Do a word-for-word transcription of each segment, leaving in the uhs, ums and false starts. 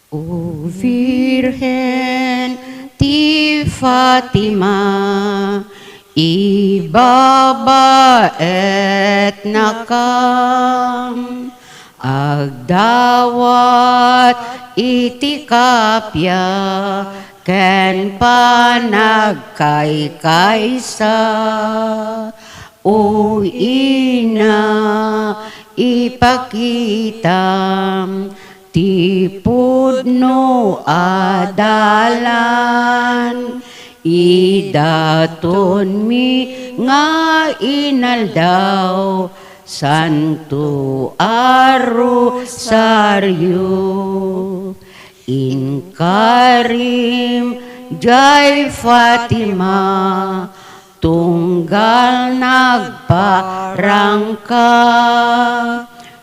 O Birhen ti Fatima, ibabaetnakam, agdawat iti kappia ken panagkaykaysa. O Ina, ipakitam ti pudno a dalan, idatonmi nga inaldaw, Santo a Rosario. Inkarim jay Fatima, tunggal nagparangka.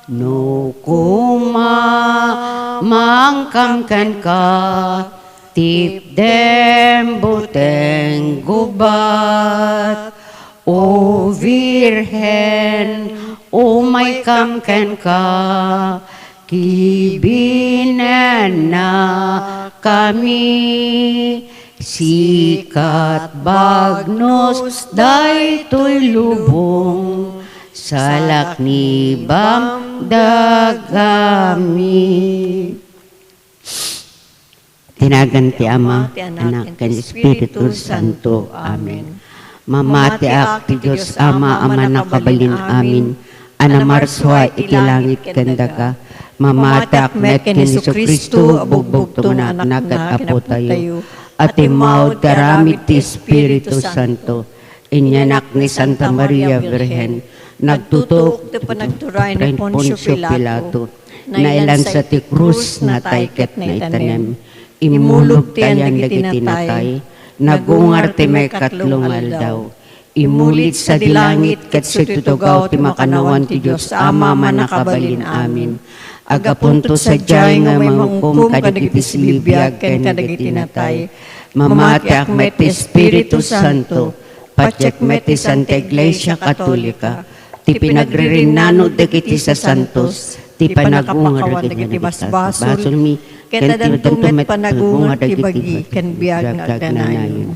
No kumamangkam kenka, tipdem buteng gubat. O Birhen, umaykam kenka, kibinennakami. Sikat bagnos daytoy lubong, salaknibam dagami. Ti nagan ti Ama, ti Anak, ken Espiritu Santo. Amen. Mamatiak ti Dios Ama a Mannakabalin amin, a namarsua iti langit ken daga. Mamatiak met ken Jesu-Cristo a bugbugtong nga Anakna ken Apotayo, a timmawd ti aramid ti Espiritu Santo. Inyanak ni Santa Maria Birhen, nagtutuok ti panagturay ni Poncio Pilato, nailansa ti krus, natay ket naitanem. Immulog ti ayan dagiti natay, nagungar ti maikatlo nga aldaw. Immulid sadi langit ket situtugaw ti makannawan ti Dios Ama a Mannakabalin amin. Agapunto sadiay nga mangngegkum kadagiti sibibiag ken kadagiti natay. Mamatiak met ti Espiritu Santo, patiek met ti Santa Iglesia Katolika, ti pinagririnnano dagiti sasantos, ti pannakapawan dagiti basbasolmi, ket addanto met panagungar ti bagi ken biag nga agnanayon.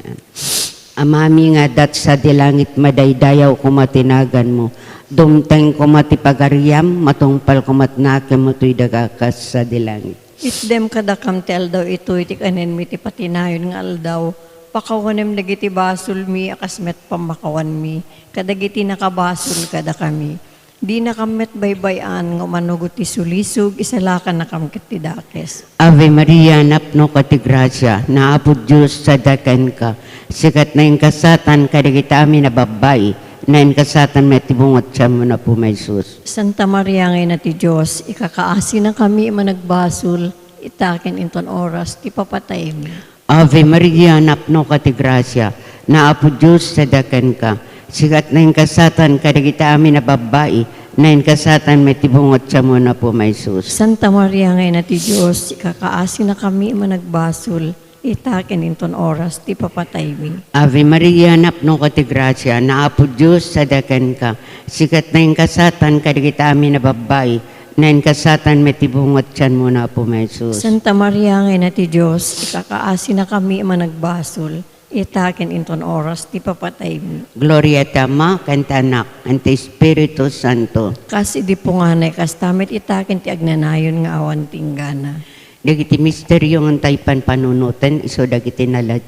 Amami nga adda sadi langit, madaydayaw koma ti naganmo. Dumteng koma ti pagariam, matungpal koma ti nakemmo toy daga kas sadi langit. Itdem kadakam ti aldaw itoy ti kanenmi ti patinayon nga aldaw. Pakawanem dagiti basolmi a kas met pammakawanmi kadagiti nakabasol kadakami. Dinakam met baybay-an nga umano ti sulisog, isalakannakam ket ti dakes. Ave Maria, napnoka ti grasia, ni Apo Dios sadiay kenka. Sika ti nainkasadan kadagiti amin a babbai, nainkasadan met ti bunga ti tianmo, ni Apo Jesus. Santa Maria nga Ina ti Dios, ikakaasinakami a managbasol, ita ken inton oras ti papataymi. Ave Maria, napnoka ti grasia, ni Apo Dios sadiay kenka. Sika ti nainkasadan kadagiti amin a babbai, nainkasadan met ti bunga ti tianmo, ni Apo Jesus. Santa Maria nga Ina ti Dios, ikakaasinakami a managbasol, ita ken inton oras ti papataymi. Ave Maria, napnoka ti grasia, ni Apo Dios sadiay kenka. Sika ti nainkasadan kadagiti amin a babbai, nainkasadan met ti bunga ti tianmo, ni Apo Jesus. Santa Maria nga Ina ti Dios, ikakaasinakami a managbasol, ita ken inton oras ti papataymi. Gloria ti Ama, ken ti Anak, ken ti Espiritu Santo. Kas idi punganay, kasta met ita ken ti agnanayon nga awan ti inggana. Dagiti misterio nga tay panpanunoten isu dagiti nala-,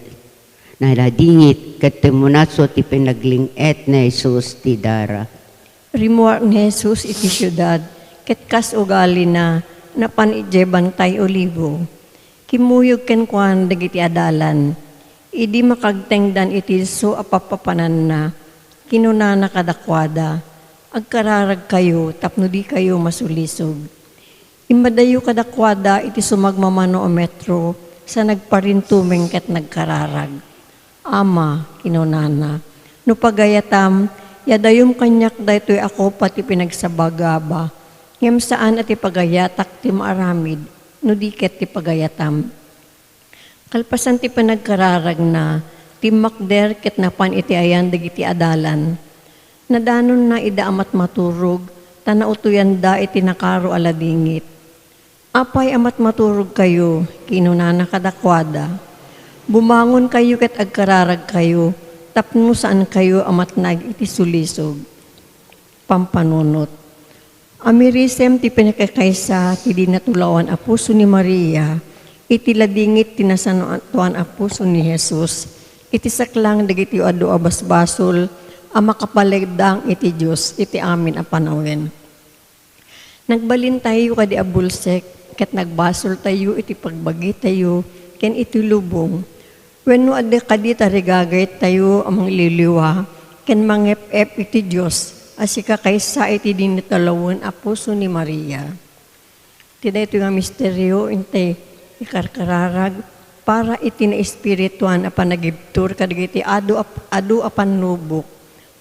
naladingit ket ti munaso ti pinagling-et ni Jesus ti dara. Rimmuar ni Jesus iti siudad, ket kas ugalina, napan idiay Bantay Olivo. Kimmuyog kenkuana dagiti adalan. Idi makagtengdan iti disso a pappapananna, kinunana kadakuada, "Agkararagkayo tapno dikayo masulisog." Immadayo kadakuada iti sumagmamano a metro, sa nagparintumeng ket nagkararag. "Ama," kinunana, "no pagayatam, iadayom kaniak daytoy a kopa ti pinagsabagaba, ngem saan a ti pagayatak ti maaramid, no di ket ti pagayatam." Kalpasan ti panagkararagna, timmakder ket napan iti ayan dagiti adalan. Nadanonna ida a matmaturog, ta nautoyanda iti nakaro a ladingit. Apay a matmaturogkayo, kinunana kadakuada. Bumangonkayo ket agkararagkayo, tapno saankayo a matnag iti sulisog. Pampanunot. Amirisem ti pinakakaysa ti dinatulawan a puso ni Maria, iti ladingit ti nasantoan a puso ni Jesus, iti saklang dagiti adu a basbasol a makapalagdang iti Dios iti amin a panawen. Nagbalintayo kadi a bulsek, ket nagbasoltayo iti pagbagitayo ken iti lubong. Wenno adda kadi tarigagaytayo a mangliliwa ken mangep-ep iti Dios a sikakaysa iti dinatulawen a puso ni Maria. Ti daytoy nga misterio, intay ikarkararag para iti naespirituan a panagibtur kadagiti adu a, adu a pannubok,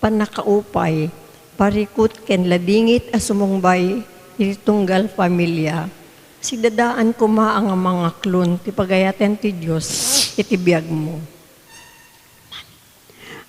pannakaupay, parikut ken ladingit a sumungbay iti tunggal familia. Sidadaan koma a nga mangaklon ti pagayaten ti Dios iti biagmo.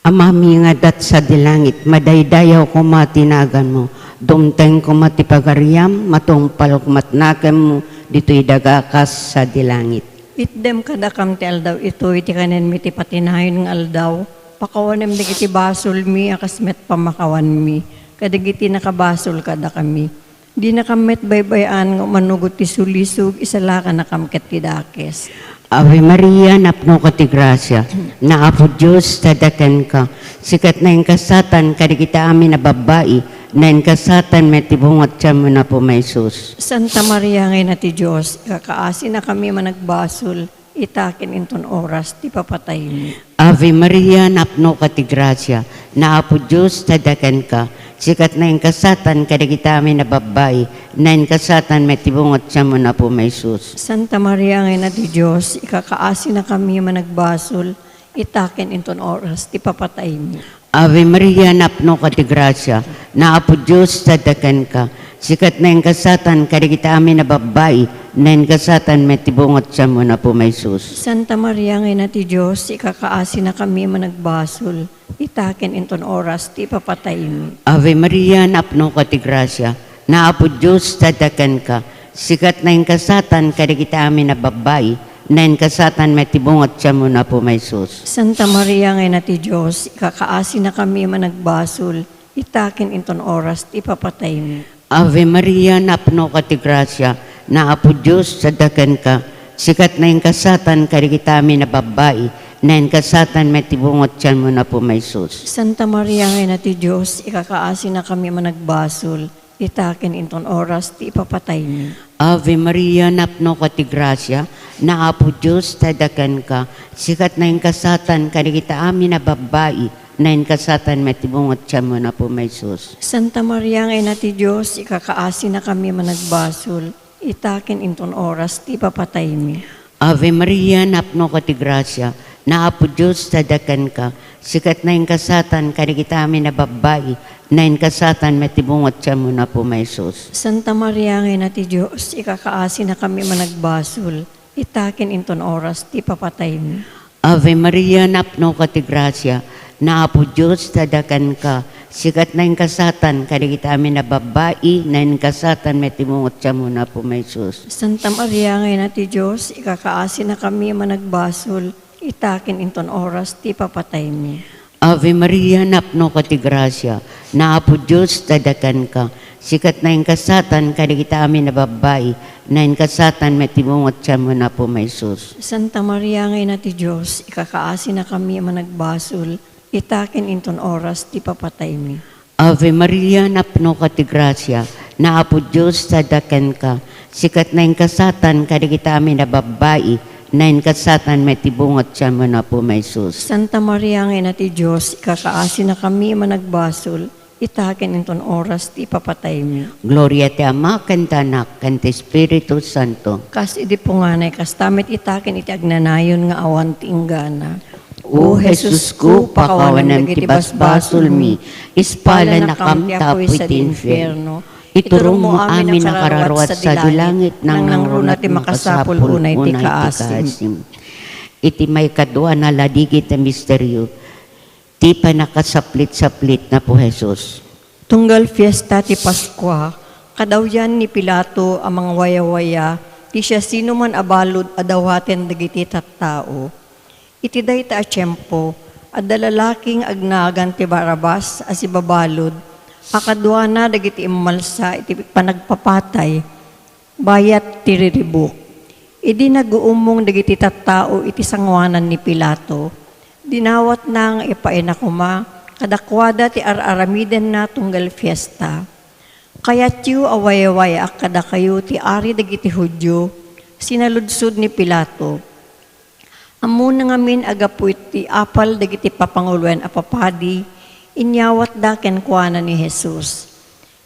Amami nga adda sadi langit, madaydayaw koma ti naganmo. Dumteng koma ti pagariam, matungpal koma ti nakemmo, ditoy daga kas sadi langit. Itdem kadakam ti aldaw itoy ti kanenmi ti patinayon nga aldaw. Pakawanem dagiti basolmi a kas met pamakawanmi kadagiti nakabasol kadakami. Dinakam met baybay-an nga umanugot ti sulisog, isalakanakam ket ti dakes. Ave Maria, napnoka ti grasia, ni Apo Dios adda kenka. Sika ti nainkasadan kadagiti amin a babbai, nainkasadan met ti bunga ti tianmo, ni Apo Jesus. Santa Maria nga Ina ti Dios, ikakaasinakami a managbasol, ita ken inton oras ti ipapataymi. Ave Maria, napnoka ti grasia, ni Apo Dios adda kenka. Sika ti nainkasadan kadagiti amin a babbai, nainkasadan met ti bunga ti tianmo, ni Apo Jesus. Santa Maria nga Ina ti Dios, ikakaasinakami a managbasol, ita ken inton oras ti ipapataymi. Ave Maria, napnoka ti grasia, ni Apo Dios adda kenka. Sika ti nainkasadan kadagiti amin a babbai, nainkasadan met ti bunga ti tianmo, ni Apo Jesus. Santa Maria nga Ina ti Dios, ikakaasinakami a managbasol, ita ken inton oras ti ipapataymi. Ave Maria, napnoka ti grasia, ni Apo Dios adda kenka. Sika ti nainkasadan kadagiti amin a babbai, nainkasadan met ti bunga ti tianmo, ni Apo Jesus. Santa Maria nga Ina ti Dios, ikakaasinakami a managbasol, ita ken inton oras ti ipapataymi. Ave Maria, napnoka ti grasia, ni Apo Dios adda kenka. Sika ti nainkasadan kadagiti amin a babbai, nainkasadan met ti bunga ti tianmo, ni Apo Jesus. Santa Maria nga Ina ti Dios, ikakaasinakami a managbasol, ita ken inton oras ti ipapataymi. Ave Maria, napnoka ti grasia, ni Apo Dios adda kenka. Sika ti nainkasadan kadagiti amin a babbai, nainkasadan met ti bunga ti tianmo, ni Apo Jesus. Santa Maria nga Ina ti Dios, ikakaasinakami a managbasol, ita ken inton oras ti ipapataymi. Ave Maria, napnoka ti grasia, ni Apo Dios adda kenka. Sika ti nainkasadan kadagiti amin a babbai, nainkasadan met ti bunga ti tianmo, ni Apo Jesus. Santa Maria nga Ina ti Dios, ikakaasinakami a managbasol, ita ken inton oras ti ipapataymi. Ave Maria, napnoka ti grasia, ni Apo Dios adda kenka. Sika ti nainkasadan kadagiti amin a babbai, nainkasadan met ti bunga ti tianmo, ni Apo Jesus. Santa Maria nga Ina ti Dios, ikakaasinakami a managbasol, ita ken inton oras ti ipapataymi. Ave Maria, napnoka ti grasia, ni Apo Dios adda kenka. Sika ti nainkasadan kadagiti amin a babbai, nainkasadan met ti bunga ti tianmo, ni Apo Jesus. Santa Maria nga Ina ti Dios, ikakaasinakami a managbasol, ita ken inton oras ti ipapataymi. Ave Maria, napnoka ti grasia, ni Apo Dios adda kenka. Sika ti nainkasadan kadagiti amin a babbai, nainkasadan met ti bunga ti tianmo, ni Apo Jesus. Santa Maria nga Ina ti Dios, ikakaasinakami a managbasol, ita ken inton oras ti ipapataymi. Gloria ti Ama, ken ti Anak, ken ti Espiritu Santo. Kas idi punganay, kasta met ita ken iti agnanayon nga awan ti inggana. O Jesusko, pakawanem dagiti basbasolmi, ispalanakam ti apuy sadi infierno. Iturongmo amin a kararuat sadi langit, nangnangruna ti makasapul unay ti kaasim. Iti maikadua nga ladingit a misterio, ti pannakasaplitsaplit ni Apo Jesus. Tunggal fiesta ti Paskua, kadawyan ni Pilato a mangwayawaya Ti siasinoman a balud a dawaten dagiti tattao. Iti dayta a tiempo, adda lalaki nga agnagan ti Barrabas a sibabalud a kaduana dagiti immalsa iti panagpapatay bayat ti riribuk. Idi naguummong dagiti tattao iti sangoanan ni Pilato, dinawatna nga ipaayna koma kadakuada ti ar-aramidenna tunggal fiesta. "Kayatyo a wayawayaak kadakayo ti ari dagiti Judio?" sinaludsod ni Pilato. Ammona ngamin a gapu iti apal dagiti papanguloen a papadi, inyawatda kenkuana ni Jesus.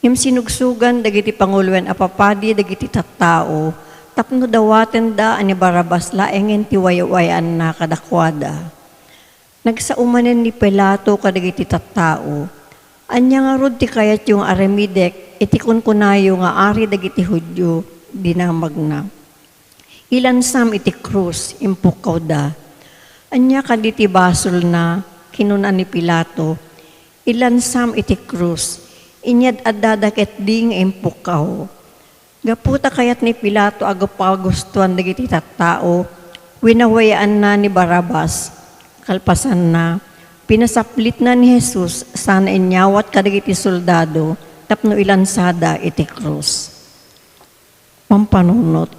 Ngem sinugsogan dagiti panguloen a papadi dagiti tattao tapno dawatenda a ni Barrabas laengen ti wayawayaanna kadakuada. Nagsao manen ni Pilato kadagiti tattao, "Ania ngarud ti kayatyo nga aramidek iti kunkunayo nga ari dagiti Judio?" dinamagna. "Ilansam iti krus," impukkawda. "Ania kadi ti basolna?" kinuna ni Pilato. "Ilansam iti krus." Inyad-addada ketdi nga impukkaw. Gapu ta kayat ni Pilato a pagustuan dagiti tattao, winawayaanna ni Barrabas. Kalpasanna, pinasaplitna ni Jesus sana inyawat kadagiti soldado tapno ilansada iti krus. Pampanunot.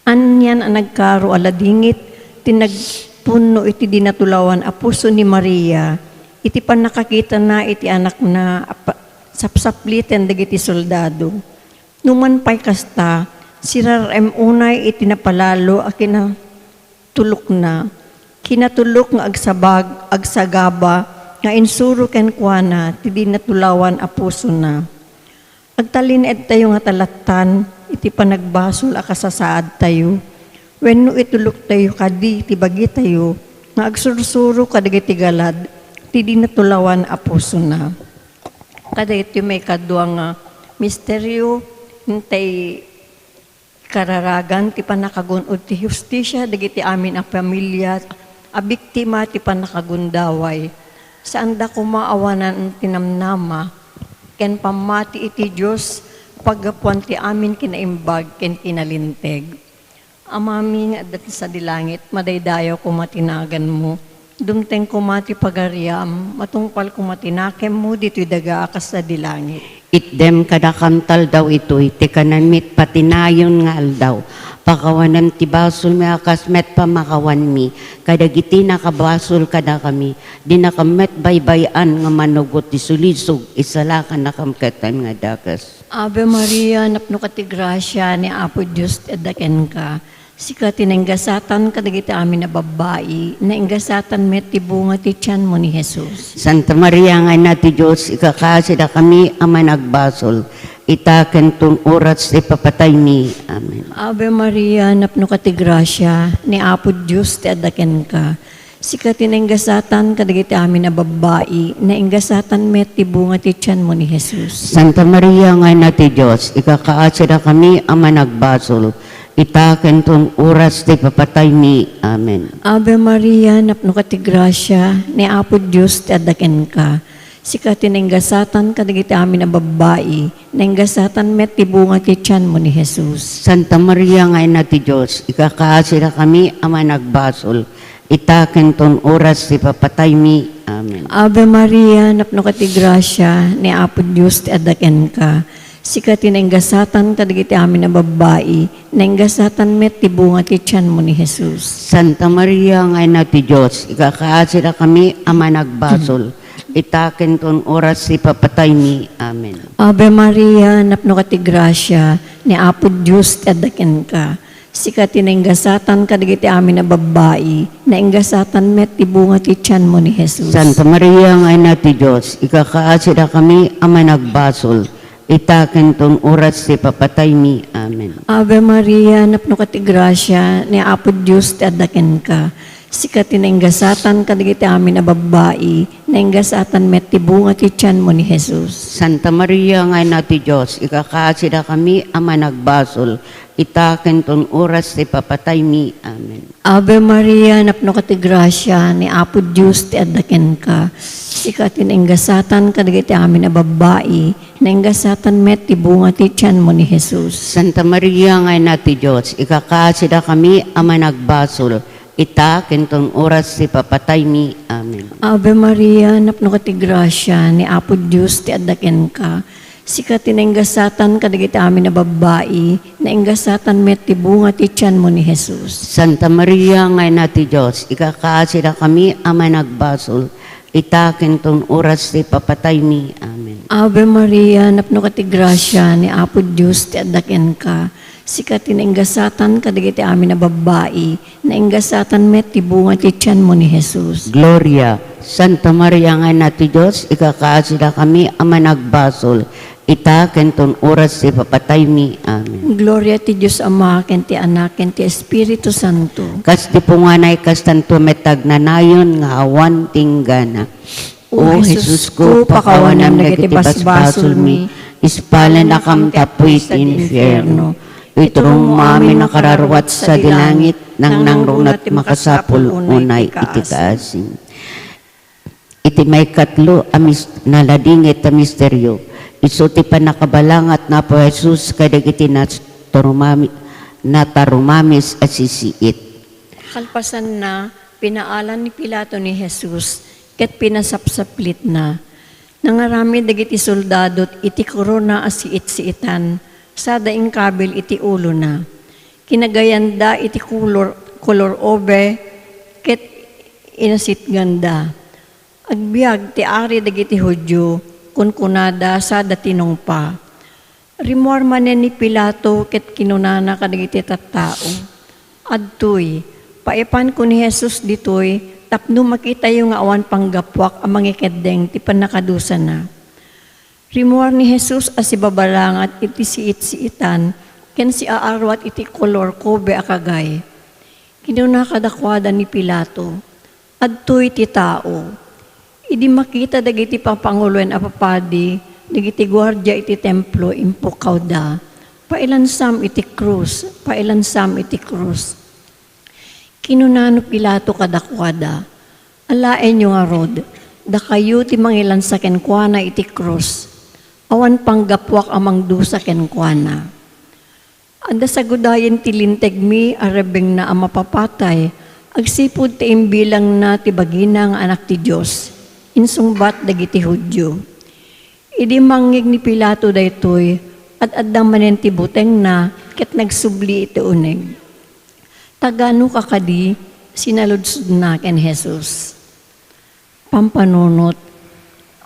Anian a nagkaro a ladingit ti nagpunno iti dinatulawan a puso ni Maria iti pannakakitana iti anakna a pa-, sapsapliten dagiti soldado. Numan pay kasta, sirarem unay iti napalalo a kinatulokna. Kinatulok nga agsabag, agsagaba, nga insuro kenkuana ti dinatulawan a pusona. Agtalinaedtayo nga talatan iti panagbasol a kasasaadtayo, wenno ituloktayo kadi ti bagitayo nga agsursuro kadagiti galad ti dinatulawan a pusona. Kadaytoy maikadua nga misterio, intay kararagan ti pannakagun-od ti hustisia dagiti amin a pamilia a biktima ti pannakagundaway. Saanda koma awanan ti namnama ken pammati iti Dios paggapuan ti amin kinaimbag ken kinalinteg. Amami nga adda sadi langit, madaydayaw koma ti naganmo. Dumteng koma ti pagariam, matungpal koma ti nakemmo ditoy daga a kas sadi langit. Itdem kadakam ti aldaw itoy ti kananmi iti patinayon nga aldaw. Pakawanem ti basolmi a kas met pamakawanmi kadagiti nakabasol kadakami. Dinakam met baybay-an nga manugot ti sulisog, isalakannakam ket dayta nga dakes. Ave Maria, napnoka ti grasia, ni Apo Dios ti adda kenka. Sika ti naingasatan kadagiti amin a babbai, naingasatan met ti bunga ti tianmo ni Jesus. Santa Maria nga Ina ti Dios, ikakaasidakami a managbasol, ita ken ton oras ti papataymi. Amen. Ave Maria, napnoka ti grasia, ni Apo Dios ti adda kenka. Sika ti naingasatan kadagiti amin a babbai, naingasatan met ti bunga ti tianmo ni Jesus. Santa Maria nga Ina ti Dios, ikakaasidakami a managbasol, ita ken ton oras ti papataymi. Amen. Ave Maria, napnoka ti grasia, ni Apo Dios ti adda kenka. Sika ti naingasatan kadagiti amin a babbai, naingasatan met ti bunga ti tianmo ni Jesus. Santa Maria nga Ina ti Dios, ikakaasidakami a managbasol, ita ken ton oras ti papataymi. Amen. Ave Maria, napnoka ti grasia, ni Apo Dios ti adda kenka. Sika ti naingasatan kadagiti amin a babbai, naingasatan met ti bunga ti tianmo ni Jesus. Santa Maria nga Ina ti Dios, ikakaasidakami a managbasol, ita ken ton oras ti papataymi. Amen. Ave Maria, napnoka ti grasia, ni Apo Dios ti adda kenka. Sika ti naingasatan kadagiti amin a babbai, naingasatan met ti bunga ti tianmo ni Jesus. Santa Maria nga Ina ti Dios, ikakaasidakami a managbasol, ita ken ton oras ti papataymi. Amen. Ave Maria, napnoka ti grasia, ni Apo Dios ti adda kenka. Sika ti naingasatan kadagiti amin a babbai, naingasatan met ti bunga ti tianmo ni Jesus. Santa Maria nga Ina ti Dios, ikakaasidakami a managbasol, ita ken ton oras ti papataymi. Amen. Ave Maria, napnoka ti grasia, ni Apo Dios ti adda kenka. Sika ti nainggasatan kadagiti amin a babbai, nainggasatan met ti bunga ti tianmo ni Jesus. Santa Maria nga Ina ti Dios, ikakaasidakami a managbasol, ita ken ton oras ti papataymi. Amen. Ave Maria, napnoka ti grasia, ni Apo Dios ti adda kenka. Sika ti nainggasatan kadagiti amin a babbai, nainggasatan met ti bunga ti tianmo ni Jesus. Santa Maria nga Ina ti Dios, ikakaasidakami a managbasol, ita ken ton oras ti papataymi. Amen. Ave Maria, napnoka ti grasia, ni Apo Dios ti adda kenka. Sika ti nainggasatan kadagiti amin a babbai, nainggasatan met ti bunga ti tianmo ni Jesus. Gloria, Santa Maria nga Ina ti Dios, ikakaasidakami a managbasol, ita ken ton oras ti papataymi. Amen. Gloria ti Dios Ama, ken ti Anak, ken ti Espiritu Santo. Kas di punganay, kastanto met agnanayon nga awan tinggana. O Jesusko, pakawanam dagiti basbasolmi, ispalennakam ti apuy ti infierno. Iturongmo amin a kararuat sadi langit, nangnangruna ti makasapul unay iti kaasi. Iti maikatlo a mis-, naladingit a misterio, isu ti pannakabalangat ni Apo Jesus kadagiti natarumami-, natarumamis a sisiit. Kalpasanna, pinaalan ni Pilato ni Jesus, ket pinasapsaplitna. Nangaramid dagiti soldado iti korona a siit-siitan, sada inkabil iti ulona. Kinagayanda iti kolor, kolor ube, ket inasitganda. "Agbiag ti Ari dagiti Judio," kunkunada sada tinungpa. Rimmuar manen ni Pilato ket kinunana kadagiti tattao, "Adtoy, paipanko ni Jesus ditoy tapno makitayo nga awan panggapuak a mangikeddeng ti pannakadusana." Rimmuar ni Jesus a sibabalangat iti siit-siitan ken siaarruat iti kolor kobe a kagay. Kinuna kadakuada ni Pilato, "Adtoy ti tao." Idi makita dagiti papanguloen a papadi, dagiti guardia iti templo, impukkawda, "Pailansam iti krus! Pailansam iti krus!" Kinunano Pilato kadakuada, "Alaenyo ngarud, dakayo ti mangilansa kenkuana iti krus. Awan panggapuak a mangdusa kenkuana." Adda sagudayen ti lintegmi a rebbengna a mapapatay, agsipud ta imbilangna ti bagina nga Anak ti Dios, insungbat dagiti Judio. Idi mangngeg ni Pilato daytoy, ad-adda manen ti butengna ket nagsubli iti uneg. "Taganoka kadi?" sinaludsodna ken Jesus. Pampanunot.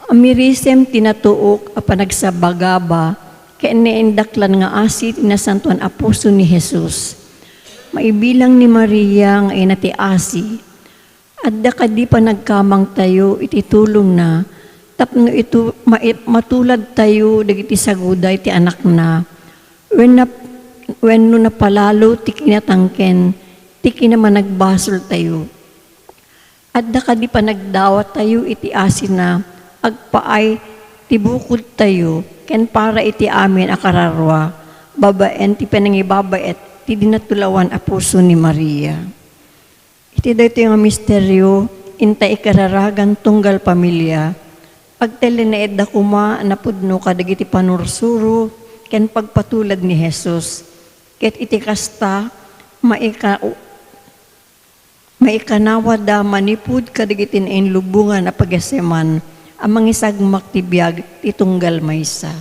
Amirisem ti natuok a panagsabagaba ken naindaklan nga asi ti Nasantoan a Puso ni Jesus. Maibilang ni Maria nga ina ti asi. Adda kadi panagkamangtayo iti tulongna tapno itu-, mai-, matuladtayo dagiti saguday ti Anakna, wenno nap-, wenno napalalo ti kinatangken ti kinamanagbasoltayo? Adda kadi panagdawatayo iti asina agpaay ti bukodtayo ken para iti amin a kararua babaen ti panangibabaet ti dinatulawan a puso ni Maria? Iti daytoy nga misterio, inta ikararagan tunggal pamilia, agtalinaedda koma a napudno kadagiti panursuro ken pagpatulad ni Jesus. Ket iti kasta, maika-, maikanawadda manipud kadagiti nainlubongan a pagaseman a mangisagmak ti biag ti tunggal maysa.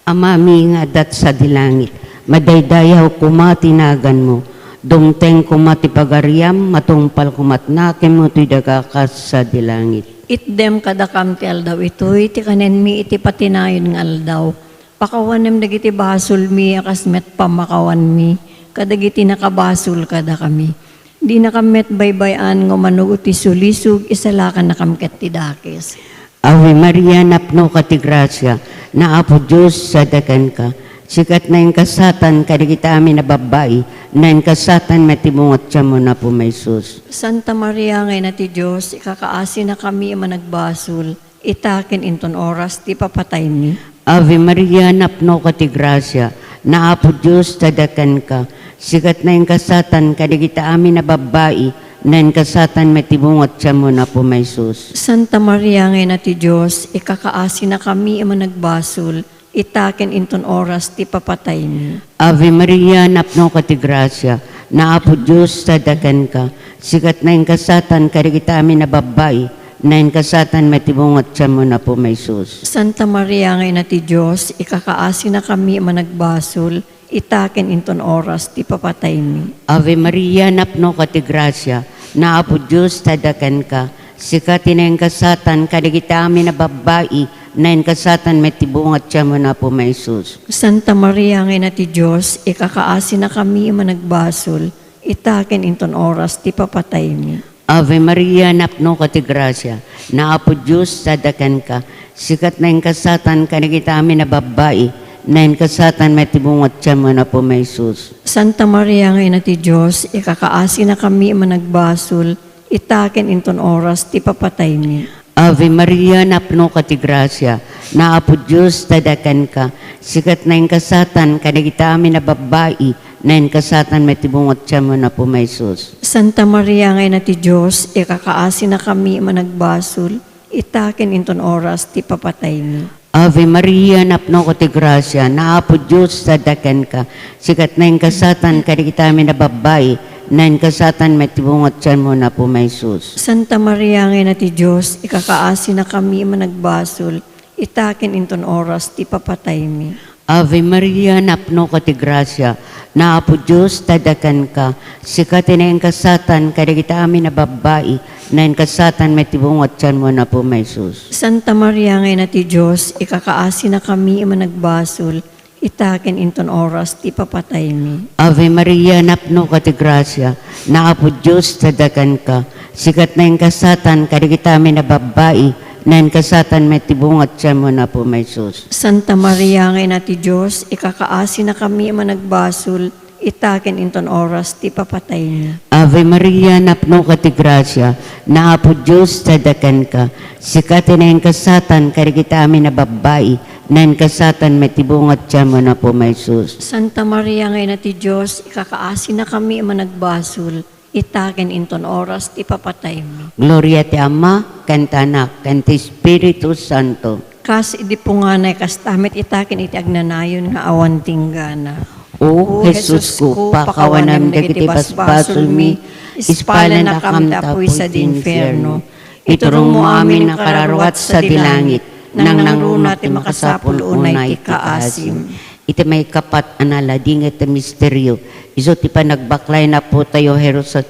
Amami nga adda sadi langit, madaydayaw koma ti naganmo. Dumteng koma ti pagariam, matungpal koma ti nakemmo toy daga kas sadi langit. Itdem kadakam ti aldaw itoy ti kanenmi iti patinayon nga aldaw. Pakawanem dagiti basolmi a kas met pammakawanmi kadagiti nakabasol kadakami. Dinakam met baybay-an nga umano ti sulisog, isalakannakam ket ti dakes. Ave Maria, napnoka ti grasia, ni Apo Dios sadi kenka. Sika ti naingkasatan kadagiti amin a babbai, naingkasatan met ti bunga ti tianmo, Apo Jesus. Santa Maria nga Ina ti Dios, ikakaasinakami a managbasol, ita ken inton oras ti papataymi. Ave Maria, napnoka ti grasia, ni Apo Dios sadi kenka. Sika ti naingkasatan kadagiti amin a babbai, Naingasatan met ti bunga ti tianmo, Apo, nga Jesus. Santa Maria nga Ina ti Dios, ikakaasinakami a managbasol, ita ken inton oras ti papataymi. Ave Maria, napnoka ti grasia, nga Apo Dios adda kenka. Sika ti naingasatan kadagiti amin a babbai, naingasatan met ti bunga ti tianmo, Apo, nga Jesus. Santa Maria nga Ina ti Dios, ikakaasinakami a managbasol, ita ken inton oras ti papataymi. Ave Maria, napnoka ti grasia, nga Apo Dios adda kenka. Sika ti naingasatan kadagiti amin a babbai, naingasatan met ti bunga ti tianmo, Apo, nga Jesus. Santa Maria nga Ina ti Dios, ikakaasinakami a managbasol, ita ken inton oras ti papataymi. Ave Maria, napnoka ti grasia, nga Apo Dios adda kenka. Sika ti naingasatan kadagiti amin a babbai, naingasatan met ti bunga ti tianmo, Apo, nga Jesus. Santa Maria nga Ina ti Dios, ikakaasinakami a managbasol, ita ken inton oras ti papataymi. Ave Maria, napnoka ti grasia, nga Apo Dios adda kenka. Sika ti naingasatan kadagiti amin a babbai, naingasatan met ti bunga ti tianmo, Apo, nga Jesus. Santa Maria nga Ina ti Dios, ikakaasinakami a managbasol, ita ken inton oras ti papataymi. Ave Maria, napnoka ti grasia, nga Apo Dios adda kenka. Sika ti naingasatan kadagiti amin a babbai, naingasatan met ti bunga ti tianmo, Apo, nga Jesus. Santa Maria nga Ina ti Dios, ikakaasinakami a managbasol, ita ken inton oras ti papataymi. Ave Maria, napnoka ti grasia, nga Apo Dios adda kenka. Sika ti naingasatan kadagiti amin a babbai, naingasatan met ti bunga ti tianmo, Apo, nga Jesus. Santa Maria nga Ina ti Dios, ikakaasinakami a managbasol, ita ken inton oras ti papataymi. Ave Maria, napnoka ti grasia, nga Apo Dios adda kenka. Sika ti naingasatan kadagiti amin a babbai, naingasatan met ti bunga ti tianmo, Apo, nga Jesus. Santa Maria nga Ina ti Dios, ikakaasinakami a managbasol, ita ken inton oras ti papataymi. Ave Maria, napnoka ti grasia, nga Apo Dios adda kenka. Sika ti naingasatan kadagiti amin a babbai, naingasatan met ti bunga ti tianmo, Apo, nga Jesus. Santa Maria nga Ina ti Dios, ikakaasinakami a managbasol, ita ken inton oras ti papataymi. Gloria ti Ama, ken ti Anak, ken ti Espiritu Santo. Kas idi punganay, kasta met ita ken iti agnanayon nga awan tinggana. O Jesusko, pakawanam dagiti basbasolmi, ispalennakam ta apuy sadi infierno. Iturongmo amin a kararuat sadi langit, nangnangruna ti makasapul unay ti kaasim. Iti maikapat a naladingit a misterio, isu ti panagbaklay ni Apotayo Jerusa-,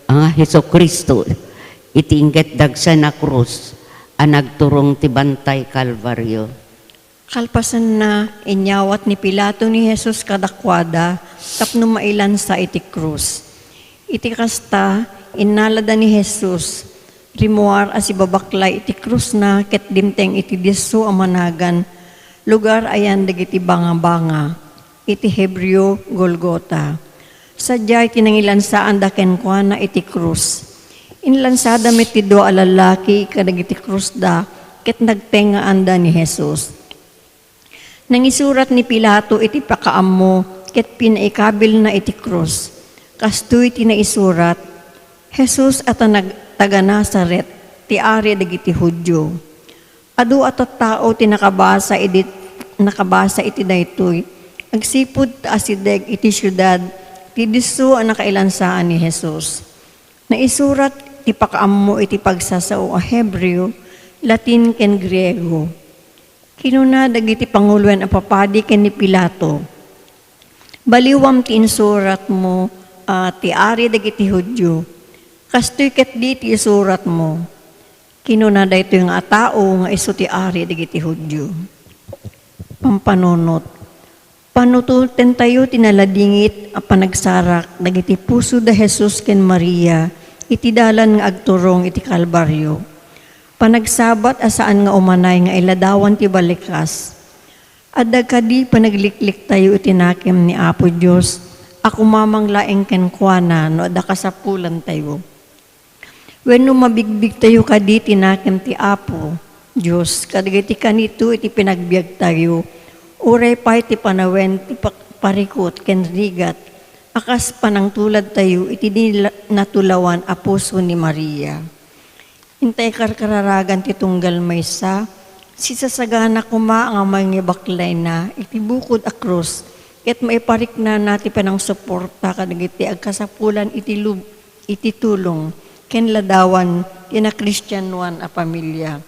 ah, Jesu-Cristo, iti inggit dagsen a krus a nagturong ti bantay Kalvario. Kalpasanna, inyawat ni Pilato ni Jesus kadakuada tapno mailansa iti krus. Iti kasta, innalada ni Jesus, rimmuar a sibabaklay iti krusna ket dimteng iti disso a managan, lugar a yan dagiti bangabanga, iti Hebreo, Golgota. Sadiay ti nangilansaanda kenkuana iti krus. Inlansada met ti dua a lallaki kadagiti krusda ket nagtengngaanda ni Jesus. Nangisurat ni Pilato iti pakaammo ket pinaikabilna iti krus. Kastoy ti naisurat, "Jesus a tanag-, taga Nazaret, ti Ari dagiti Judio." Adu a tattao ti nakabasa idi, nakabasa iti daytoy, agsipud ta asideg iti siudad ti disso a nakailansaan ni Jesus. Naisurat ti pakaammo iti pagsasao a Hebreo, Latin, ken Griego. Kinuna dagiti panguloen a papadi ken ni Pilato, "Baliwam ti insuratmo a ti Ari dagiti Judio. Kastoy ketdi ti isuratmo." Kinuna daytoy nga a tao nga isu ti Ari dagiti Judio. Pampanunot. Panutotentayo ti naladingit a panagsarak dagiti puso da Jesus ken Maria iti dalan nga agturong iti Kalbario. Panagsabat a saan nga umanay nga iladawan ti balikas. Adda kadi panaglikliktayo iti nakem ni Apo Dios a kumamang laeng kenkuana no adda kasapulantayo? Wenno mabigbigtayo kadi ti nakem ti Apo Dios kadagiti kanito iti panagbiagtayo, uray pay ti panawen ti pa-, parikut ken rigat, A kas panangtuladtayo iti di la-, natulawan a puso ni Maria. Inta ikarkararagan ti tunggal maysa, sisasagana koma nga mangibaklayna iti bukod a krus, ket maipariknana ti panangsuporta kadagiti agkasapulan iti lub-, iti tulong ken ladawan ti nakristianoan a pamilia.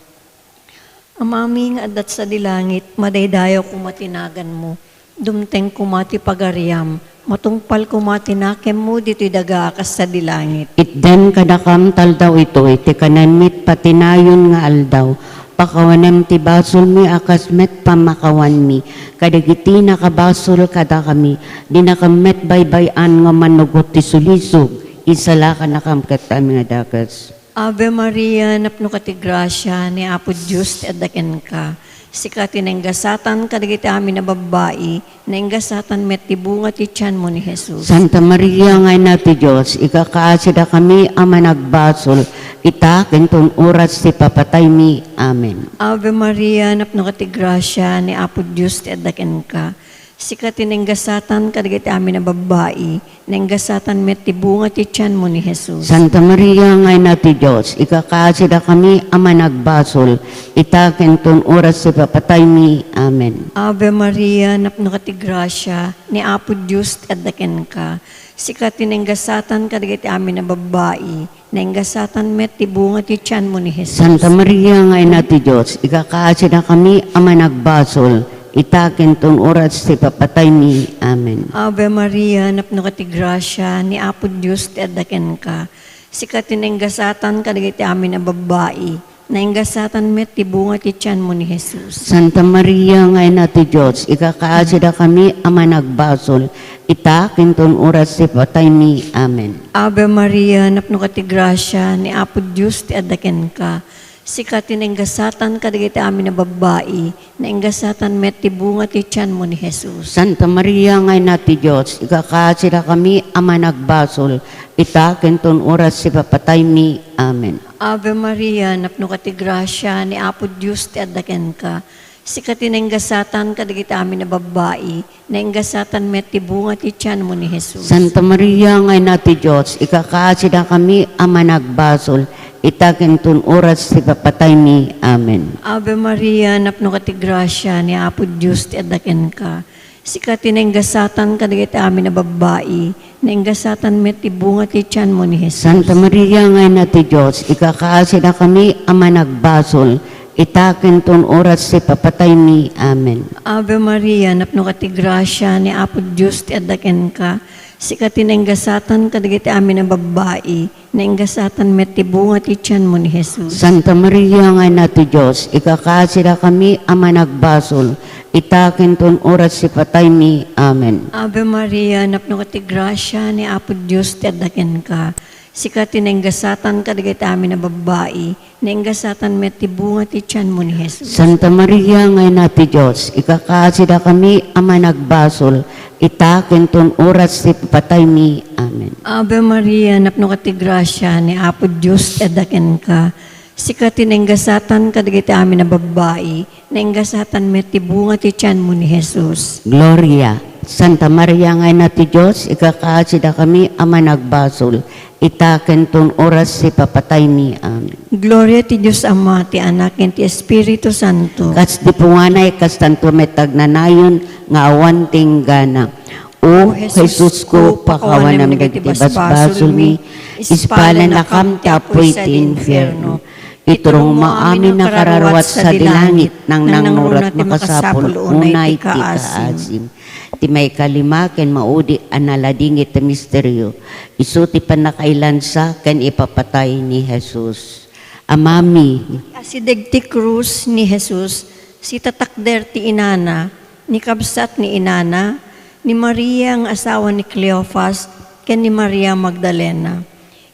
Amami nga adda sadi langit, madaydayaw koma ti naganmo. Dumteng koma ti pagariam, matungpal koma ti nakemmo ditoy daga a kas sadi langit. Itdem kadakam ti aldaw itoy ti kanenmi ti patinayon nga aldaw. Pakawanem ti basolmi a kas met pamakawanmi kadagiti nakabasol kadakami. Dinakam met baybay-an nga manugot ti sulisog. Isalakanakam ket amin a dakes. Ave Maria, napnoka ti grasia, ni Apo Dios ti adda kenka. Sika ti nainggasatan kadagiti amin a babbai, nainggasatan met ti bunga ti tianmo ni Jesus. Santa Maria nga Ina ti Dios, ikakaasidakami a managbasol, ita ken ton oras ti papataymi. Amen. Ave Maria, napnoka ti grasia, ni Apo Dios ti adda kenka. Sika ti nainggasatan kadagiti amin a babbai, nainggasatan met ti bunga ti tianmo ni Jesus. Santa Maria nga Ina ti Dios, ikakaasidakami a managbasol, ita ken ton oras ti papataymi. Amen. Ave Maria, napnoka ti grasia, ni Apo Dios ti adda kenka. Sika ti nainggasatan kadagiti amin a babbai, nainggasatan met ti bunga ti tianmo ni Jesus. Santa Maria nga Ina ti Dios, ikakaasidakami a managbasol, ita ken ton oras ti papataymi. Amen. Ave Maria, napnoka ti grasia, ni Apo Dios ti adda kenka. Sika ti nainggasatan kadagiti amin a babbai, nainggasatan met ti bunga ti tianmo ni Jesus. Santa Maria nga Ina ti Dios, ikakaasidakami a managbasol, ita ken ton oras ti pataymi. Amen. Ave Maria, napnoka ti grasia, ni Apo Dios ti adda kenka. Sika ti nainggasatan kadagiti amin a babbai, nainggasatan met ti bunga ti tianmo ni Jesus. Santa Maria nga Ina ti Dios, ikakaasidakami a managbasol, ita ken ton oras ti papataymi. Amen. Ave Maria, napnoka ti grasia, ni Apo Dios ti adda kenka. Sika ti nainggasatan kadagiti amin a babbai, nainggasatan met ti bunga ti tianmo ni Jesus. Santa Maria nga Ina ti Dios, ikakaasidakami a managbasol, ita ken ton oras ti papataymi. Amen. Ave Maria, napnoka ti grasia, ni Apo Dios ti adda kenka. Sika ti nainggasatan kadagiti amin a babbai, nainggasatan met ti bunga ti tianmo ni Jesus. Santa Maria nga Ina ti Dios, ikakaasidakami a managbasol, ita ken ton oras ti papataymi. Amen. Ave Maria, napnoka ti grasia, ni Apo Dios ti adda kenka. Sika ti nainggasatan kadagiti amin a babbai, nainggasatan met ti bunga ti tianmo ni Jesus. Santa Maria nga Ina ti Dios, ikakaasidakami a managbasol, ita ken ton oras ti pataymi. Amen. Ave Maria, napnoka ti grasia, ni Apo Dios ti adda kenka. Sika ti nainggasatan kadagiti amin a babbai, nainggasatan met ti bunga ti tianmo ni Jesus. Santa Maria nga Ina ti Dios, ikakaasidakami a managbasol, ita ken ton oras ti papataymi. Amen. Ave Maria, napnoka ti grasia, ni Apo Dios ti adda kenka. Sika ti nainggasatan kadagiti amin a babbai, nainggasatan met ti bunga ti tianmo ni Jesus. Gloria. Santa Maria nga Ina ti Dios, ikakaasidakami a managbasol, ita ken ton oras ti papataymi. Amen. Gloria ti Dios Ama, ti Anak, ken ti Espiritu Santo. Kas di punganay, kastanto met agnanayon nga awan ti inggana. O Jesus ko, pakawanam dagiti basbasolmi, ispalanakam ti apuy ti infierno. Iturongmo amin a kararuat sadi langit, nangnangruna ti makasapul unay ti kaasim. Ti maikalima ken maudi a naladingit a misterio, isu ti pannakailansa ken ipapatay ni Jesus. Amami. Asideg ti krus ni Jesus, sitatakder ti inana, ni kabsat ni inana, ni Maria nga asawa ni Cleofas, ken ni Maria Magdalena.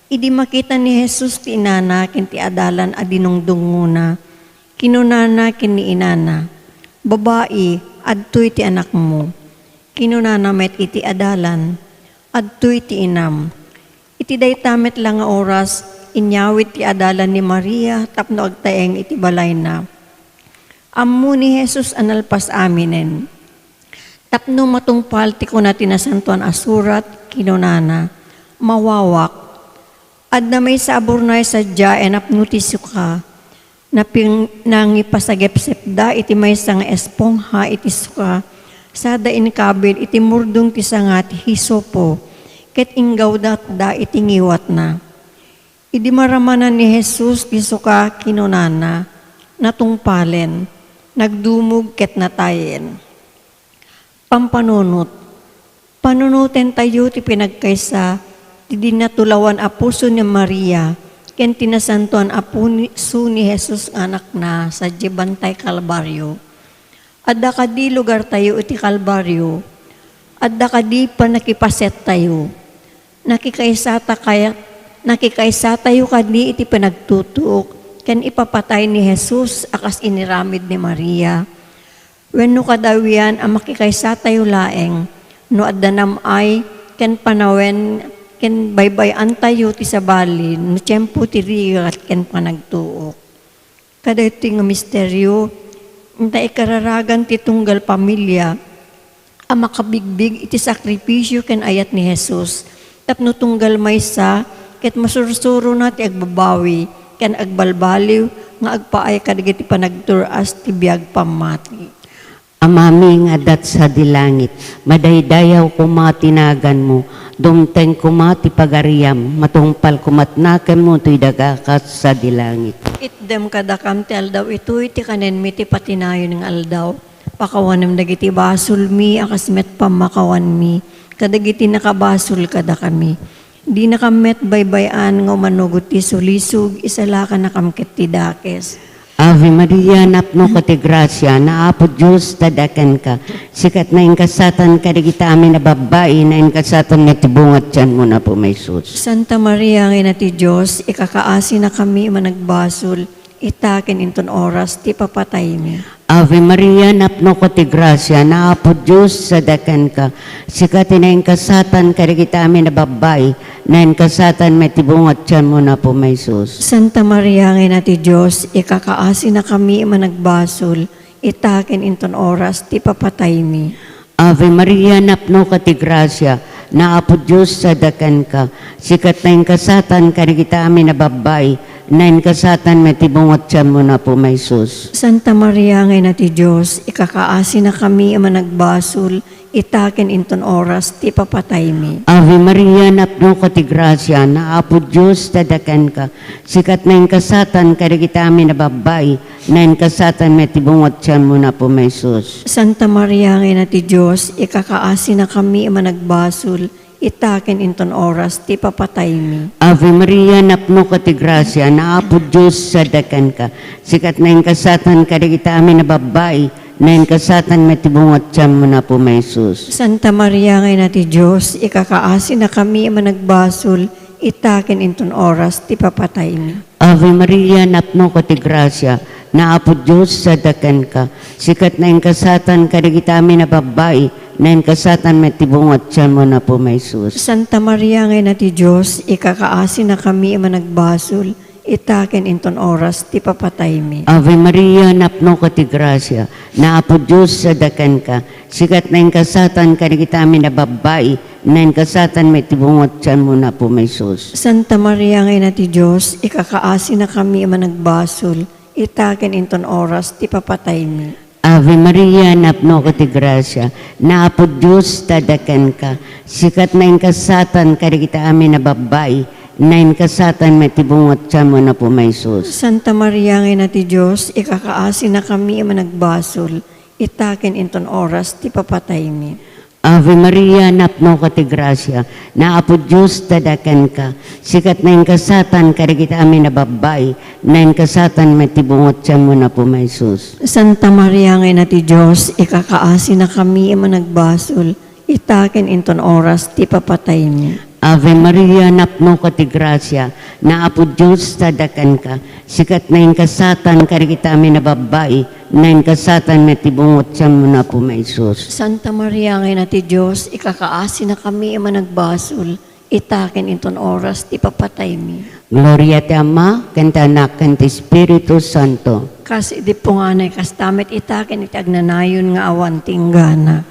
Idi makita ni Jesus ti inana ken ti adalan a dinungdungngona, kinunana ken ni inana, "Babai, adtoy ti anakmo." Kinunana met iti adalan, "Adtoy ti inam." Iti dayta met la nga oras, inyawid ti adalan ni Maria tapno agtaeng iti balayna. Ammo ni Jesus a nalpas aminen. Tapno matungpal ti kuna ti Nasantoan a Surat, kinunana, "Mawawak." Adda maysa a burnay sadiay a napno ti suka. Naping-, nangipasagepsepda iti maysa nga espongha iti suka, sada inkabil iti murdong ti sanga ti hisopo, ket inggawdatda iti ngiwatna. Idi maramanan ni Jesus ti suka, kinunana, natungpalen, nagdumog ket natayen. Pampanunot. Panunotentayo ti pinagkaysa ti dinatulawan a puso ni Maria ken ti nasantoan a puso ni Jesus nga anakna sadiay Bantay Kalbario. Adda kadi lugartayo iti Kalbario? Adda kadi pannakipasettayo? Nakikaysata kaya-, nakikaysatayo kadi iti panagtutuok ken ipapatay ni Jesus a kas iniramid ni Maria? Wenno kadawian a makikaysatayo laeng no adda nam-ay ken panawen ken baybay-antayo ti sabali no tiempo ti rigat ken panagtuok? Kadaytoy nga misterio, naikararagan ti tunggal pamilia a makabigbig iti sakrifisio ken ayat ni Jesus tapno tunggal maysa ket masursurona ti agbabawi ken agbalbaliw nga agpaay kadagiti panagtur-as ti biag pammati. Amami nga adda sadi langit, madaydayaw koma ti naganmo, dumteng koma ti pagariam, matungpal koma ti naganmo toy daga kas sadi langit. Itdem kadakam ti aldaw itoy ti kanenmi ti patinayon nga aldaw. Pakawanem dagiti basolmi a kas met pammakawanmi kadagiti nakabasol kadakami. Dinakam met baybay-an nga umano iti sulisog, isalakanakam ket ti dakes. Ave Maria, napnoka ti grasia, ni Apo Dios adda kenka. Sika ti nainkasatanka kadagiti amin a babbai, nainkasatanka ti bunga ti tianmo, Apo Jesus. Santa Maria nga Ina ti Dios, ikakaasinakami a managbasol, ita ken inton oras ti papataymi. Ave Maria, napnoka ti grasia, ni Apo Dios adda kenka. Sika ti nainkasatanka kadagiti amin a babbai, nainkasatanka met ti bunga ti tianmo, Apo Jesus. Santa Maria nga Ina ti Dios, ikakaasinakami a managbasol, ita ken inton oras ti papataymi. Ave Maria, napnoka ti grasia, ni Apo Dios adda kenka. Sika ti nainkasatanka kadagiti amin a babbai, nainkasatanka met ti bunga ti tianmo, Apo Jesus. Santa Maria nga Ina ti Dios, ikakaasinakami a managbasol, ita ken inton oras ti papataymi. Ave Maria, napnoka ti grasia, ni Apo Dios adda kenka. Sika ti nainkasatanka kadagiti amin a babbai, nainkasatanka met ti bunga ti tianmo, Apo Jesus. Santa Maria nga Ina ti Dios, ikakaasinakami a managbasol, ita ken inton oras ti papataymi. Ave Maria, napnoka ti grasia, ni Apo Dios adda kenka. Sika ti nainkasatanka kadagiti amin a babbai, nainkasatanka met ti bunga ti tianmo, Apo Jesus. Santa Maria nga Ina ti Dios, ikakaasinakami a managbasol, ita ken inton oras ti papataymi. Ave Maria, napnoka ti grasia, ni Apo Dios adda kenka. Sika ti nainkasatanka kadagiti amin a babbai, nainkasatanka met ti bunga ti tianmo, Apo Jesus. Santa Maria nga Ina ti Dios, ikakaasinakami a managbasol, ita ken inton oras ti papataymi. Ave Maria, napnoka ti grasia, ni Apo Dios adda kenka. Sika ti nainkasatanka kadagiti amin a babbai, nainkasatanka met ti bunga ti tianmo, Apo Jesus. Santa Maria nga Ina ti Dios, ikakaasinakami a managbasol, ita ken inton oras ti papataymi. Ave Maria, napnoka ti grasia, ni Apo Dios adda kenka. Sika ti nainkasatanka kadagiti amin a babbai, nainkasatanka met ti bunga ti tianmo, Apo Jesus. Santa Maria nga Ina ti Dios, ikakaasinakami a managbasol, ita ken inton oras ti papataymi. Ave Maria, napnoka ti grasia, ni Apo Dios adda kenka. Sika ti nainkasatanka kadagiti amin a babbai, nainkasatanka met ti bunga ti tianmo, Apo Jesus. Santa Maria nga Ina ti Dios, ikakaasinakami a managbasol, ita ken inton oras ti papataymi. Ave Maria, napnoka ti grasia, ni Apo Dios adda kenka. Sika ti nainkasatanka kadagiti amin a babbai, nainkasatanka met ti bunga ti tianmo, Apo Jesus. Santa Maria nga Ina ti Dios, ikakaasinakami a managbasol, ita ken inton oras ti papataymi. Gloria ti Ama, ken ti Anak, ken ti Espiritu Santo. Kas idi punganay, kasta met ita ken iti agnanayon nga awan ti inggana.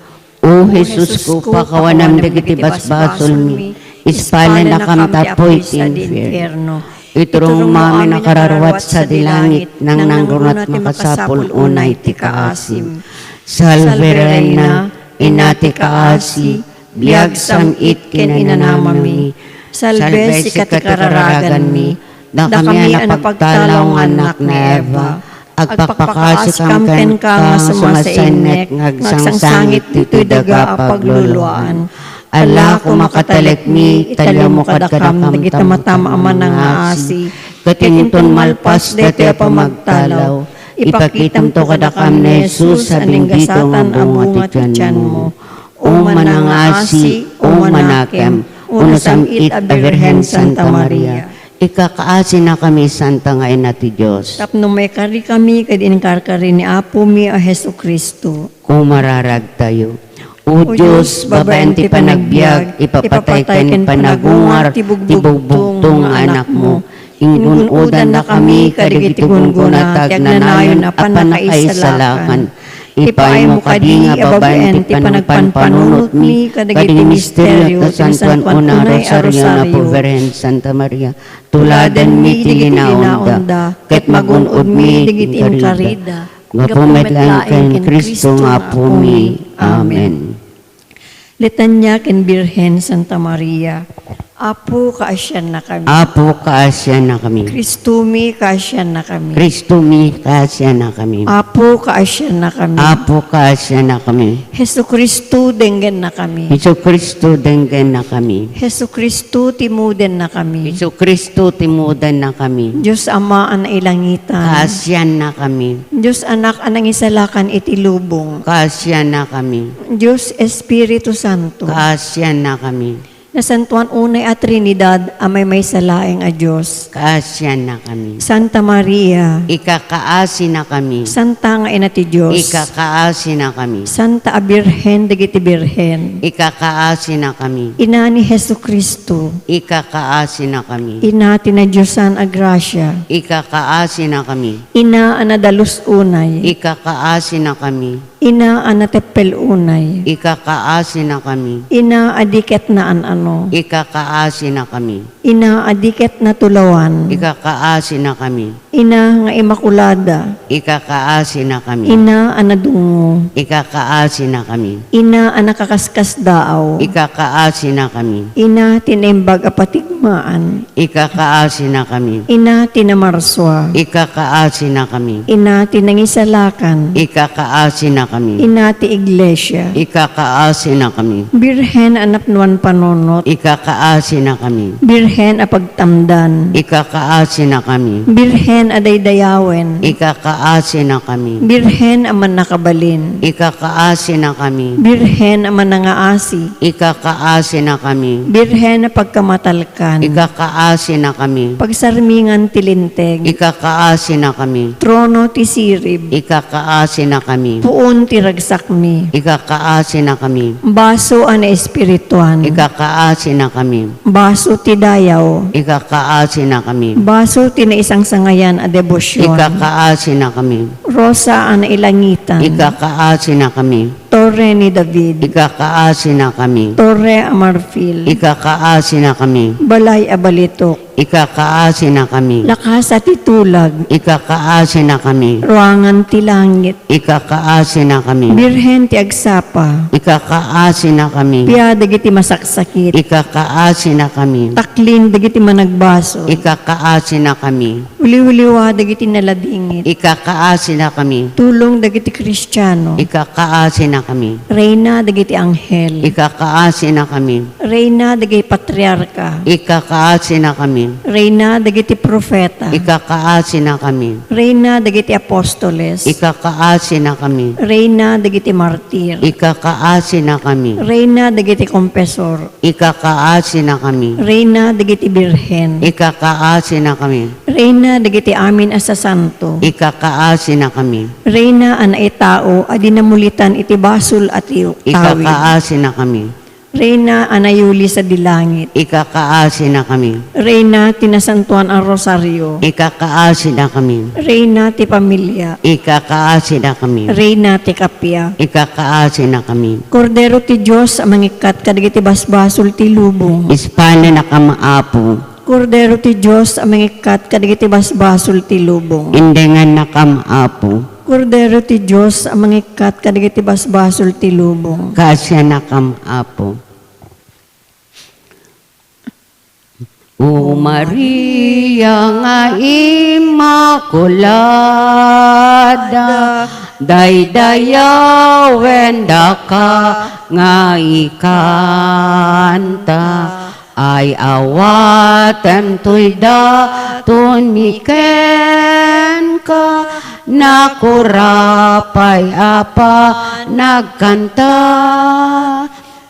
O Jesusko, pakawanam dagiti basbasolmi, ispalennakam ta apuy ti infierno. Iturongmo amin a kararua ti sadi langit, nangnangruna ti makasapul unay ti kaasim. Salve Reina, Ina ti kaasi, biag, sam-it ken inanamami. Salve sika ti kararaganmi, dakami a napagtalaw nga annak ni Eva. Agpakpakaasikam kenka nga sumasainnek nga agsangsangit ditoy daga a pagluluaan. Ala, koma katalekmi, italiawmo kadakam dagiti matam a manangngaasi, ket inton malpas daytoy a pamagtalaw, ipakitamto kadakam ni Jesus a ninggasatan a bunga ti tianmo. O manangngaasi, o manakem, o nasam-it a Birhen Santa Maria. Ikakaasinakami, Santa nga Ina ti Dios. Tapno maikarikami ket inkarkari ni Apomi a Jesu-Cristo. Kumararagtayo. O Dios, babaen ti panagbiag, ipapatay ken panagungar ti bugbugtong nga Anakmo. Ingun-odannakami kadagiti gunggona ti agnanayon a pannakaisalakan. Ipaaymo kadi nga babaen ti panagpanpanunotmi kadagiti misterio ti Santuan a Rosario ni Apo Birhen Santa Maria. Tuladanmi ti linaonda, ket magun-odmi dagiti inkarida. Gapu met laeng ken Cristo nga Apomi. Amen. Litania ken Birhen Santa Maria. Apo, kaasiannakami. Apo, kaasiannakami. Cristomi, kaasiannakami. Cristomi, kaasiannakami. Apo, kaasiannakami. Apo, kaasiannakami. Jesu-Cristo, denggennakami. Jesu-Cristo, denggennakami. Jesu-Cristo, timudennakami. Jesu-Cristo, timudennakami. Dios Ama a nailangitan. Kaasiannakami. Dios Anak a nangisalakan iti lubong. Kaasiannakami. Dios Espiritu Santo. Kaasiannakami. Nasantoan unay a Trinidad a maymaysa laeng a Dios. Kaasiannakami. Santa Maria. Ikakaasinakami. Santa nga Ina ti Dios. Ikakaasinakami. Santa a Birhen dagiti Birhen. Ikakaasinakami. Ina ni Jesu-Cristo. Ikakaasinakami. Ina ti nadiosan a grasia. Ikakaasinakami. Ina a nadalus unay. Ikakaasinakami. Ina a nateppel unay. Ikakaasinakami. Ina a di ket naan-ano. Ikakaasinakami. Ina a di ket natulawan. Ikakaasinakami. Ina nga Imakulada. Ikakaasinakami. Ina a nadungngo. Ikakaasinakami. Ina a nakakaskasdaaw. Ikakaasinakami. Ina ti naimbag a patigmaan. Ikakaasinakami. Ina ti namarsua. Ikakaasinakami. Ina ti nangisalakan. Ikakaasinakami. Ina ti iglesia. Ikakaasinakami. Birhen a napnuan panunot. Ikakaasinakami. Birhen a pagtamdan. Ikakaasinakami. Birhen a daydayawen. Ikakaasinakami. Birhen a mannakabalin. Ikakaasinakami. Birhen a manangaasi. Ikakaasinakami. Birhen a pagkamatal- kan. Ikakaasinakami. Pagsarmingan ti linteg. Ikakaasinakami. Trono ti sirib. Ikakaasinakami. Puon ti ragsakmi. Ikakaasinakami. Baso a naespirituan. Ikakaasinakami. Baso ti dayaw. Ikakaasinakami. Baso ti naisangsangayan a debosion. Ikakaasinakami. Rosa a nailangitan. Ikakaasinakami. Torre ni David. Ikakaasinakami. Torre a marfil. Ikakaasinakami. Balay a balitok. Ikakaasinakami. Lakasa ti tulag. Ikakaasinakami. Ruangan ti langit. Ikakaasinakami. Birhen ti agsapa. Ikakaasinakami. Pia dagiti masaksakit. Ikakaasinakami. Taklin dagiti managbasol. Ikakaasinakami. Uliwliwa dagiti naladingit. Ikakaasinakami. Tulong dagiti Kristiano. Ikakaasinakami. Reyna dagiti anghel. Ikakaasinakami. Reyna dagiti patriarka. Ikakaasinakami. Reyna dagiti profeta. Ikakaasinakami. Reyna dagiti apostoles. Ikakaasinakami. Reyna dagiti martir. Ikakaasinakami. Reyna dagiti kompesor. Ikakaasinakami. Reyna dagiti birhen. Ikakaasinakami. Reyna dagiti amin a sasanto. Ikakaasinakami. Reyna a naitao a di namulitan iti basol a tiyo-, tawid. Ikakaasinakami. Reyna a nayuli sadi langit. Ikakaasinakami. Reyna ti Nasantoan a Rosario. Ikakaasinakami. Reyna ti Pamilia. Ikakaasinakami. Reyna ti Kappia. Ikakaasinakami. Kordero ti Dios a mangikkat kadagiti basbasol ti lubong. Ispananakam, Apo. Kordero ti Dios a mangikkat kadagiti basbasol ti lubong. Indengannakam, Apo. Kordero ti Dios a mangikkat kadagiti basbasol ti lubong. Kaasianakam, Apo. O Maria nga Immaculada, daydayawen daka nga ikanta, ay awaten toy daton mi kenka, nakurapay a panagkanta.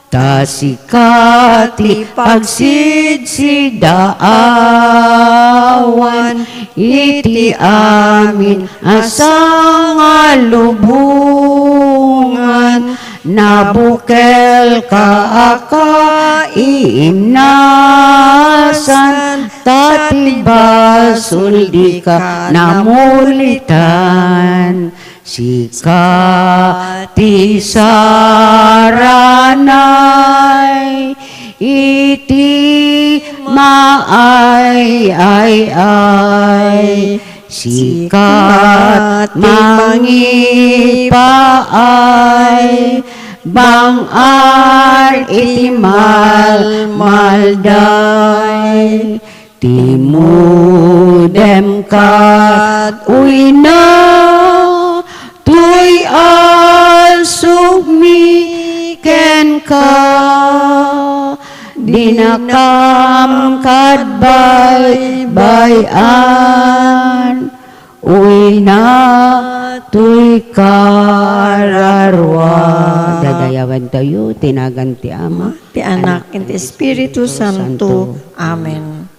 Ta sika ti pagsidsidaawan iti amin a sangalubongan, nabukelka a kaiimnasan, ta ti basol dika namulitan. Sika ti saranay iti maay-ay-ay. Sika ti mangipaay, bang-ar iti malmalday. Timmudem kat uyna, toy alsogmi kenka. Dinakam kat baybay-an, uyna toy kararua. Dadayawantayo ti nagan ti Ama, ti Anak, ken ti Espiritu Santo. Amen.